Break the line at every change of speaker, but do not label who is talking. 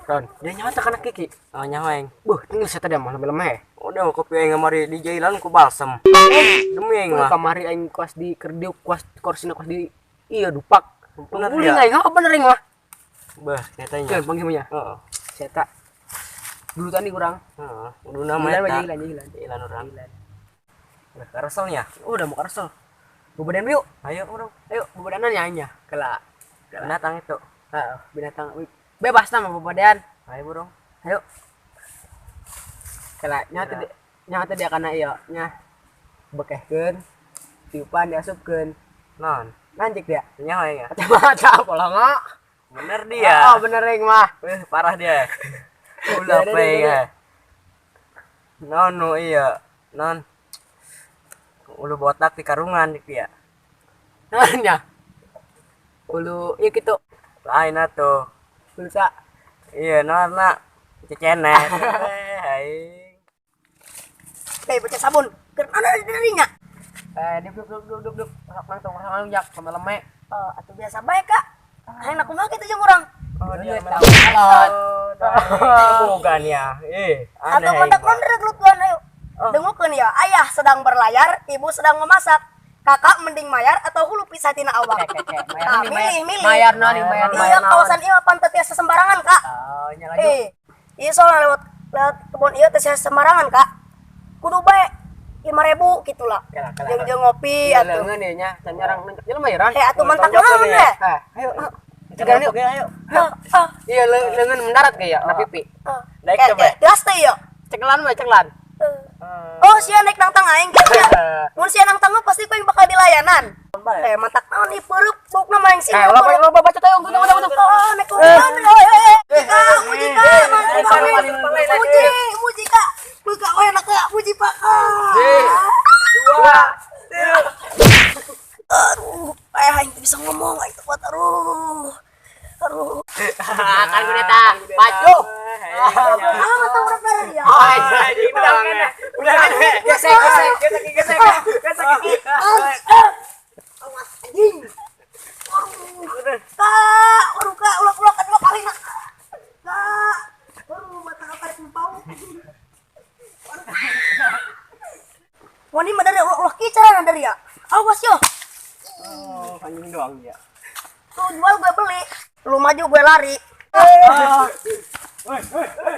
Ron, dia nyawa tak kana Kiki.
Oh, nyaho aing.
Buh, tinggal saya tadi mah lemeh.
Udah kopi aing kamari di jailan ku balsem. Demi aing mah.
Kamari aing kuas di kerdiuk kuas korsina kuas di iya dupak.
Bener
Guling
dia.
aing, oh bener aing mah.
Bah, nyatanya.
Kan panggil nya.
Heeh.
Saya tak dulu tadi kurang.
Heeh, kudu nama
Jalan
eta.
jalan jalan.
Jailan urang. Udah kareselnya.
Oh, udah mau karesel. Bebedan yuk.
Ayo urang.
Ayo, bebedanan ya aingnya. Kela.
Binatang itu.
Heeh, binatang bebas nama bebedan.
Ayo burung.
Ayo. Kela nya tadi nya tadi kana ieu nya bekehkeun tiupan diasupkeun.
Non.
Lanjut dia.
Nyaho aing ya.
Kacamata polongo.
Bener dia.
Oh, bener aing mah.
Wih, parah dia. Ulah
Udah,
pe
udah,
ya. Non nu iya. Non. Ulu botak di karungan di dia.
Nya. Ulu ieu kitu.
Lain atuh.
Ulu sa.
Iya, non na cecenet. Eh, aing.
Hei, baca sabun. Keur mana dirinya?
Eh, duk duk duk duk duk. Masak langsung masak langsung jak sama leme.
Oh, atuh biasa bae, Kak. Hayang aku mah kitu jeung urang.
Oh, dia
tahu. Halo.
Bukan ya. Eh, aneh.
Atau kontak non gelut ayo. Dengukeun ya, ayah sedang berlayar, ibu sedang memasak. Kakak mending mayar atau hulu pisah tina awak. Nah, milih, milih.
Mayar non, mayar.
Iya, kawasan ieu mah pantat tiasa sembarangan, Kak.
Oh, nya laju.
Eh, iya soalnya lewat lewat kebun ieu teh sembarangan, Kak. Kudu bae 5.000 gitu lah.
Kela, kela.
Jeung jeung ngopi
Iya,
atuh.
leungeun ieu nya. Can orang nunjuk jelema ya, Ron.
Eh, atuh mantap
Tonjok
naon
kali ya.
eh.
Eh, ayo. Cegaran yuk.
Ayo.
Ah, ah,
Iya, leungeun mendarat kayak na pipi.
ah.
Naik
Eh,
coba.
eh, Gas teh ieu.
Ceklan mah ceklan.
Oh, sia naik nangtang aing gitu ya. Mun sia nangtang mah pasti ku aing bakal dilayanan. Eh, mantak naon ieu peureub baukna mah aing sih.
Eh, loba loba baca tayong tunggu tunggu tunggu.
Oh, naik turun. Eh, Kak, muji Kak, mantap banget. Muji, muji Kak. Buka we enak Kak, muji Pak.
Dua.
Aduh, eh aing teu bisa ngomong, aing teu kuat aduh. Aduh.
Kan gue datang. Maju.
Ah, mata urang darah dia.
Anjing udah udah
Gesek gesek.
gesek gesek gesek.
Awas anjing. Aduh. Kak, aduh Kak, ulak-ulak dua kali nak. Kak, aduh mata tarik bau. Wani mah dari ulak-ulak ki carana dari ya. Awas yo.
Oh, anjing doang ya.
Tuh jual gue beli. Lu maju gue lari.
Woi, woi.